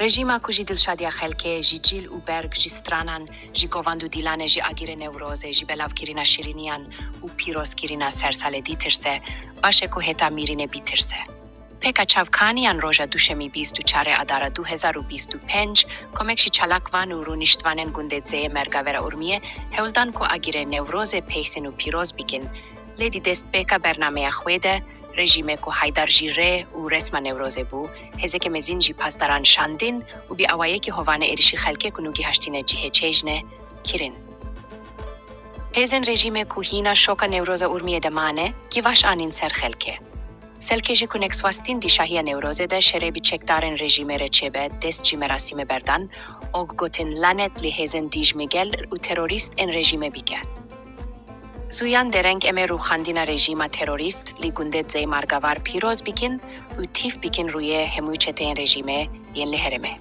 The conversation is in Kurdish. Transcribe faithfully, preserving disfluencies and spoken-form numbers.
Rejîma ku ji dilşadiya xelkê, ji cîl û berg, ji stranan, ji govand û dîlanê, ji agirê Newrozê, ji belavkirina şîrîniyan û pîrozkirina sersaledî tirse, baş e ku heta mîrînê bîtirse. Pêka çavkaniyan roja Duşemî bîst û çarê Adara du hezar û bîst û pênc, komek ji çalakvan û rûniştvanên gundê Dzeyê Mergavera Urmiyê hewl dan ku agirê Newrozê peysin û pîroz bikin, lê di destpêka bernameya xwe de rejîmê ku haydar jî rê û resma Newrozê bû, hêzeke mezin ji pasdaran şandin û bi awayekî hovane êrişî xelkê ku nûgî haştine cihê çêjnê kirin. Hêzên rejîmê ku hîna şoka Newroza Urmiyê de mane, kîvaş anîn ser xelkê. Selkê jî ku nekswastin di şahiya Newrozê de şerê bi çekdarên rejîmê re çêbe, dest ji merasîmê berdan, û gotin lanet li hêzên dijmîgel û terorîst ên rejîmê bike. Zuyan dereng em ê rûxandina rejîma terorîst li gundê Dzey Margavar pîroz bikin û tîf bikin rûyê hemû çeteyên rejîmê yên li herêmê.